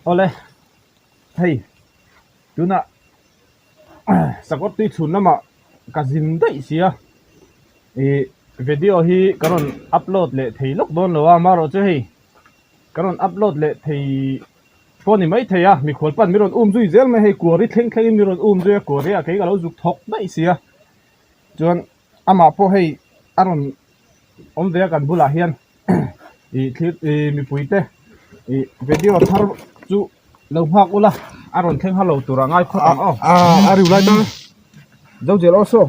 Awle hei tunah sakawr tui chhun lamah ka zin daih sia ih video hi ka rawn upload leh thei lawk dawn lo a amaherawhchu hei ka rawn upload leh thei pawh a ni maithei a mikhual pan min rawn um zui zel mai hei kuari thleng thlengin min rawn um zui a kuari ah kei ka lo zuk thawk daih sia chuan amah pawh hei a rawn awm ve a kan bulah hian ih thlir ih mipui te ih video thar chu lo nghak ula a rawn thleng halo tur a ngai phawt ang aw a a riu lai tang zo zel aw saw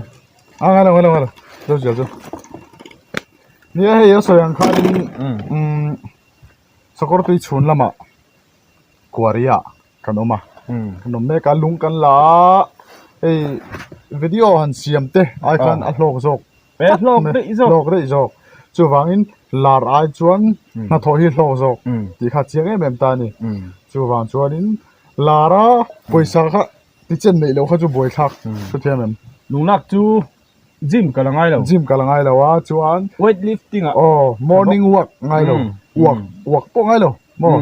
a ngai lo ngai lo ngai lo zo zel chu nia hei a sawi ang khanin umm sakawr tui chhun lamah quarry ah kan awm a kan awm mek a lung kan la a hei video han siam te ai khan a hlawk zawk hlawk daih zawk hlawk daih zawk chuvangin lar ai chuan hnathawh hi hlawk zawk tih kha chiang em em ta a ni chuvang chuanin lar a pawisa kha tichen neih loh kha chu buaithlak hrethiam em lungnak chu gym ka la ngai lo gym ka la ngai lo a chuan weight lifting ah aw morning walk ngai lo walk walk pawh ngai lo maw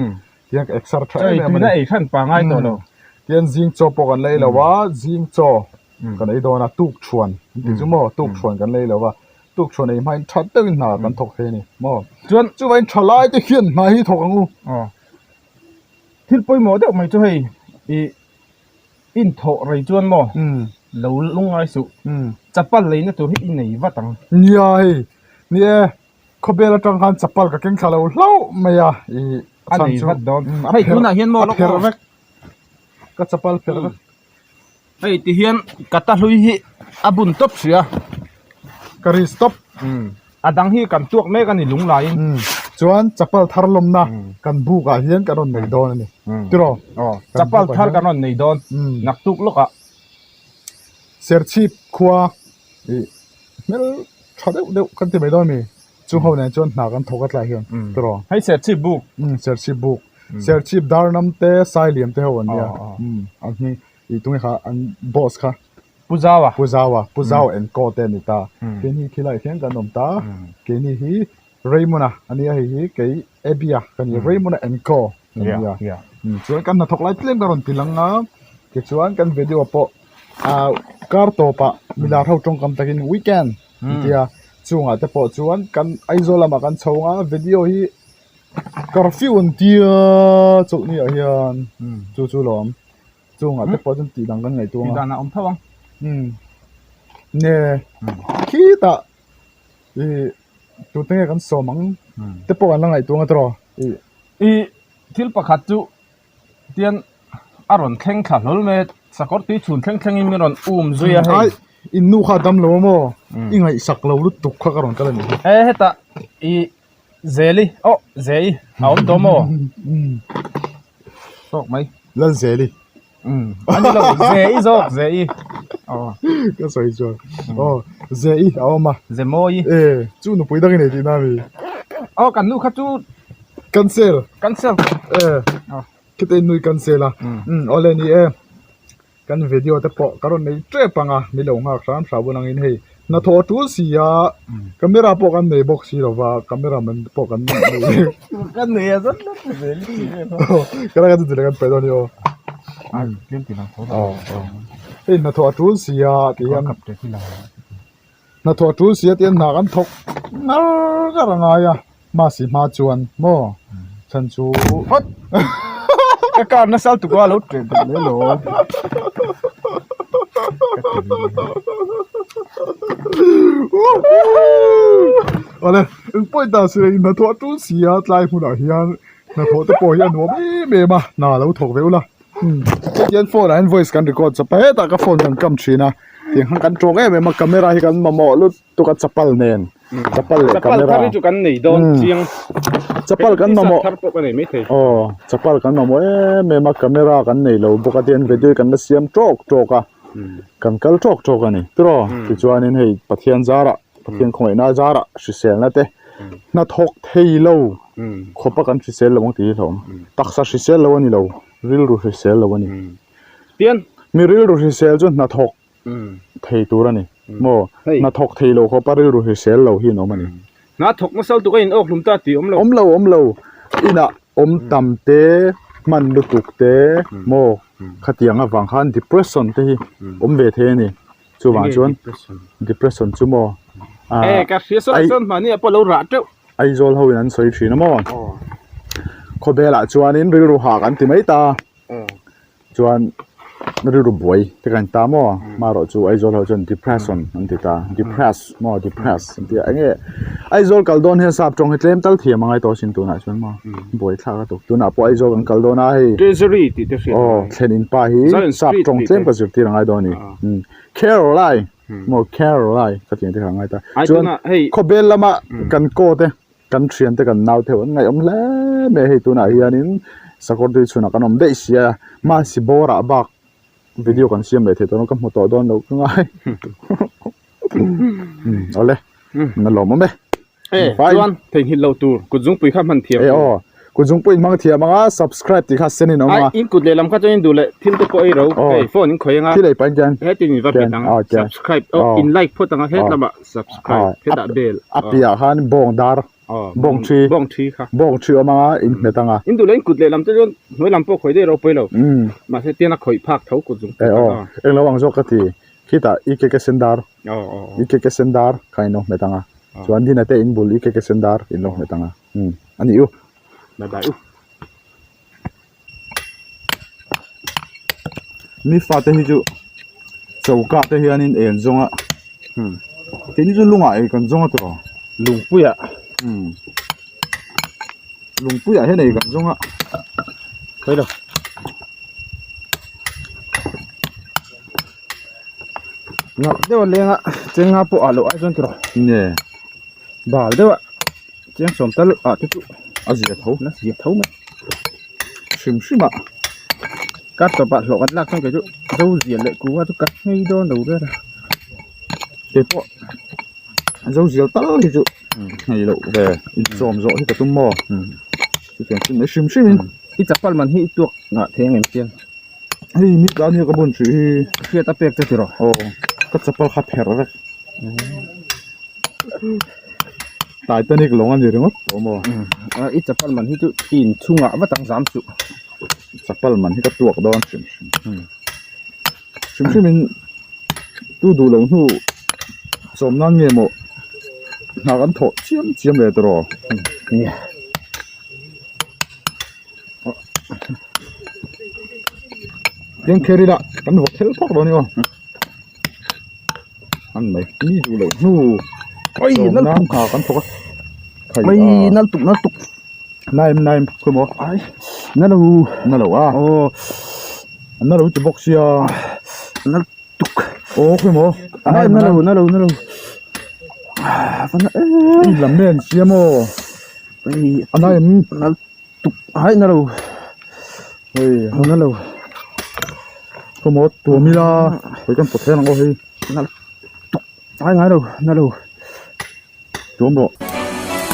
tiang ka exer tha em em a ni. Tuna ei hran pa ngai tawh lo. Tian zing chaw pawh kan lei lo a, zing chaw kan ei dawn a, tuk thuan an ti chu maw, tuk thuan kan lei lo a, tuk thuan ei hmain tha deuhin hna kan thawk thei a ni maw. Chuan chuvangin tha lai te hian hna hi thawk ang u. Aw. Thil pawimawh deuh mai chu hei i inthawh rei chuan maw lo lungngai suh. Chapal leina tur hi i nei vat ang. Nia hei, ni e. Khawbel atang khan chapal ka keng thla lo hlauh mai a ih a nei vat dawn hei tunah hian maw a pherh vek ka chapal pherh vek hei ti hian ka ta hlui hi a bun tawp sia ka ri stop a dang hi kan tuak mek a ni lung laiin chuan chapal thar lawmna kan buk ah hian kan rawn nei dawn a ni tiraw aw chapal thar kan rawn nei dawn naktuk lawkah Serchhip khua ih hmel tha deuh deuh kan ti mai dawn a mi chu ho nen chuan hna kan thawk a tlai hian tiraw hei serchhip buk serchhip buk serchhip dar nam te sailiam te ho an nia an hming ih tunge kha an boss kha Pu Zau a Pu Zau a Pu Zau enkawl te a ni ta keini khilai hian kan awm ta keini hi Raymond-a a nia hei hi kei Abby-a ka ni Raymond-a enkawl a nia chuan kan hnathawk lai tlem ka rawn ti lang a tichuan kan video pawh ah kar tawpah milar ho tawngkam takin weekend an ti a chungah te pawh chuan kan Aizawl lamah kan chho ang a video hi curfew an tia chawlhni ah hian chu chu lawm chungah te pawh chuan tih dang kan ngaihtuah ang a tih dan a awm tho ang nge khitah ih tute nge kan sawm ang te pawh an la ngaihtuah ang a tiraw ih. Ih thil pakhat chu tian a rawn thleng thla hlawl mai a sakawr tui chhun thleng thlengin min rawn um zui a hei. Ai in nu kha a dam lo a maw i ngaihsak lo lutuk kha ka rawn kal a nih hi. E hetah ih Zeli aw Zei a awm tawh maw tawk mai. Lalzeli. Um a ni lo ze i zawk ze i aw ka sawi chuan aw ze i a awm a ze mawi e chu nupui dang i nei tihna a mi aw kan nu kha chu cancel cancel e khita in nui cancel a um awle ni e kan video te pawh ka rawn nei tep ang a ni lo nghak hram hram un angin hei hnathawh a tul si a camera pawh kan nei bawk si lova camera man pawh kan nei kan nei a zat zat zel ka la kan chu kan pe dawn ni aw hei hnathawh a tul si a ti hian hnathawh a tul si a ti hian hna kan thawk ngar ngar a ngai a mahse hma chuan maw chhan chu hawt ka kar nasa lutuk a lo ṭeh belh leh lo awle eng pawh ta se hnathawh a tul si a tlai hmunah hian hnathawh te pawh hi a nuam em em a hna lo thawk ve ula hetiang phone ah hian voice kan record chawp a hetah ka phone kan kam thin a tiang khan kan tawng em em a camera hi kan mamawh lutuk a chapal nen chapal leh chapal camera thar hi chu kan nei dawn chiang chapal kan mamawh thar pawh ka nei maithei aw chapal kan mamawh em em a camera kan nei lo bawk a tian video kan la siam tawk tawk a kan kal tawk tawk a ni tiraw tichuanin hei Pathian zarah Pathian khawngaihna zarah hriselna te hnathawk thei lo khawpa kan hrisel lo ang tih hi hlawm taksa hrisel lo a ni lo rilru hrisel lo a ni tian mi rilru hrisel chu hnathawk thei tur a ni maw hnathawk thei lo khawpa rilru hrisel lo hi an awm a ni hnathawk nasa lutuk a in awk hlum ta tih awm lo awm lo awm lo inah awm tam te. hman lutuk te maw khatiang avang khan depression te hi awm ve thei a ni chuvang chuan depression chu maw eh ka hria sawn sawn mahni ah pawh lo rah teuh Aizawl ho in an sawi thin a maw khawvel ah chuanin rilru hak an ti mai ta. Chuan rilru buai te kan ta maw hmarawh chu Aizawl ho chuan depression an ti ta depress maw depress an ti a enge Aizawl kal dawn hian sap tawng hi tlem tal thiam a ngai tawh sin tunah chuan maw buai thlak a tuk tunah pawh Aizawl kan kal dawn a hei Treasury tih te hriat aw thlen in pa hi sap tawng tlem ka zirtir a ngai dawn a ni Caroline maw Caroline ka tih ang te kha a ngai ta chuan khawbel lama kan kaw te Kan thiante kan nau theuh an ngaihawm hle mai a, hei tunah hianin sakawr tui chhunah kan awm daih sia mahse bawrah bak video kan siam leh thei tawh lo ka hmu tawh dawn lo ka ngai awle na lawm awm e e chuan theihnghilh loh tur kut zungpui kha hman thiam e aw kut zungpui in hmang thiam anga subscribe tih kha sen in awm a in kut lehlam kha chuan in duh leh thil te pawh ei ro hei phone in khawih anga thil ei pahin khian hetin in va bet ang subscribe in like phawt anga hetlamah Subscribe hetah bell a piah khan bawng dar bawng thi bawng thi kha bawng thi awm anga in hmet anga in duh leh in kut leh lam te chuan hnuai lam pawh khawih daih ropui lo mahse tian a khawih phak tho kut zung e aw englo ang zawk ka ti khitah i keke sen dar i keke sen dar kha in lo hmet anga chuan dina te in bul i keke sen dar in lo hmet anga ani u bye bye u. Mi fate hi chu choka te hianin en zawng a keini chu lungah ei kan zawng a tawh lungpuiah lungpuiah hian ei kan zawng a khawi lo ngah deuh a leng a chenga pawh ah loh ai chuan tiraw nge bal deuh a. Chiang sawm tal ah te chu a zia tho a zia tho mai hrim hrim a kar tawp ah hlawh kan lak chuan kei chu zo zial leh kuva chu ka nghei dawn lo ber a kei pawh zo zial tal hi chu nghei loh ve inchawm zawh hi ka tum maw chutiang chu mai hrim hrim in i chapal man hi i tuak ngah thei ang em chiang hei mi tan hian ka bun hrih hi hriat a pek che tiraw aw ka chapal kha pherh vek. Titanic lawng a ni ringawt tawh maw? I chapal man hi chu i inchhungah vat ang zam suh. Chapal man hi ka tuak dawn hrim hrim. Hrim hrim in tu duh loh hnu chawm nan nge maw hna kan thawh chiam chiam leh tawh rawh. Tiang kher ila kan vawt thel phawk dawn ni aw. An mai ni duh loh hnu Oi nal tuk ha kan thawk a oi nal tuk nal tuk naim naim khawi maw ai na lo na lo a aw na lo ti bawk sia nal tuk aw khawi maw ai na lo na lo na lo i lam nen sia maw a naim nal tuk ai na lo hei na lo khawi maw tuam ila hei kan pawt hian ang aw hei nal tuk ai ngai lo na lo tuam rawh.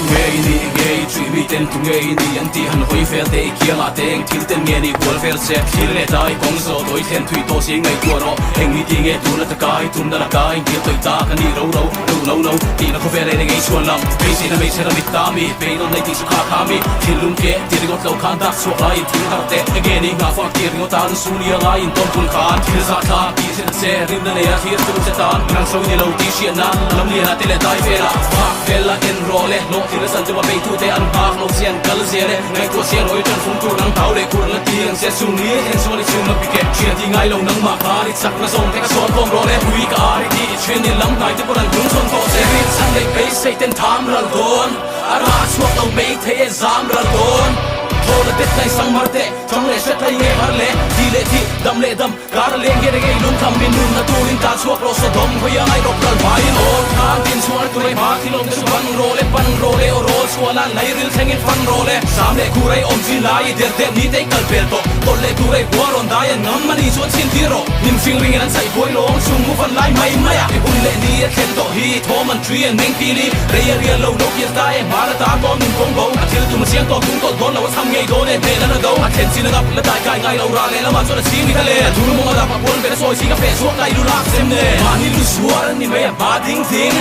Ngei ni ngei chui mi ten tu ngei ni an tih han hawi vel te i kiangah te eng thil ten nge ni kual vel che thil leh dai kawng zawh tawi thlen thui tawh si ngaihtuah rawh eng ni ti nge tuna taka i tumna laka in kil tawih ta ka ni ro ro ro lo lo tihna khawvel en engei chhuan lang beiseina hmeichhe ram it ta mi beinawn nei tih chu kha kha mi thinlung ke ti ringawt lo khan dak chhuak laiin thil har teh enge ni nghah fak tir ringawt a lusu nia ngaiin tawn bul khan thil zah thlak tih hre ta che rinna nei a thlir tum che tan nang sawi ni lo tih hriat nan lam lian ah te leh dai vel ah phak vel a en rawh le hlawh thil a chan chuma bei tu te an nghak lo chian kal zel e ngaihtuah chian rawih tan fung tur nang hau leh kur na ti ang che chung ni thlen chuan i chhung a pike thian ti ngai lo nangmah khan i chak na zawng te ka sawn khawm rawh le hui ka ar i tih i thian in lam hnai te pawh an hnung chhawn tawh che rin chhan leh beisei ten tham ral dawn a rah chhuak lo mai thei e zam ral dawn thaw la det tlai sang mar teh chang leh hret tlai nge har le thi leh thi dam leh dam Kar a leng hian eng ei lung tham min nun na turin tlan chhuak rawh Sodom hawi a ngai rawk ral hmaiin aw Khan tin chhuah na tur ei hma thil awm te chu ban rawh le pan rawh le aw rawl chhuah nan lei ril thlengin fan rawh le Sam leh khur ei awm chin lai i der deuh ni te i kal pel tawh tawlh leh tur ei hua rawn dai an ngam a ni chuan chhin tir rawh Hnim fing ringin an chhaih buai lawng chung mu van lai mai mai a i hun leh ni a thlen tawh hi thawm an ṭui an meng pili rei a rial lo lo kir ta e hmana ta tawn nun kawng bo a thil tum a chiang tawh tung tawlh dawn lo a chham ngei dawn e hmel an a do a thlen chin a ngap la dai kai ngai lo ra leh lamah chuan a ching ni ta le a thur mawng a dap a kual vel a sawi ching a feh chhuak ta i lu lak sem nen mahni lu suar an ni mai a hma ding ding.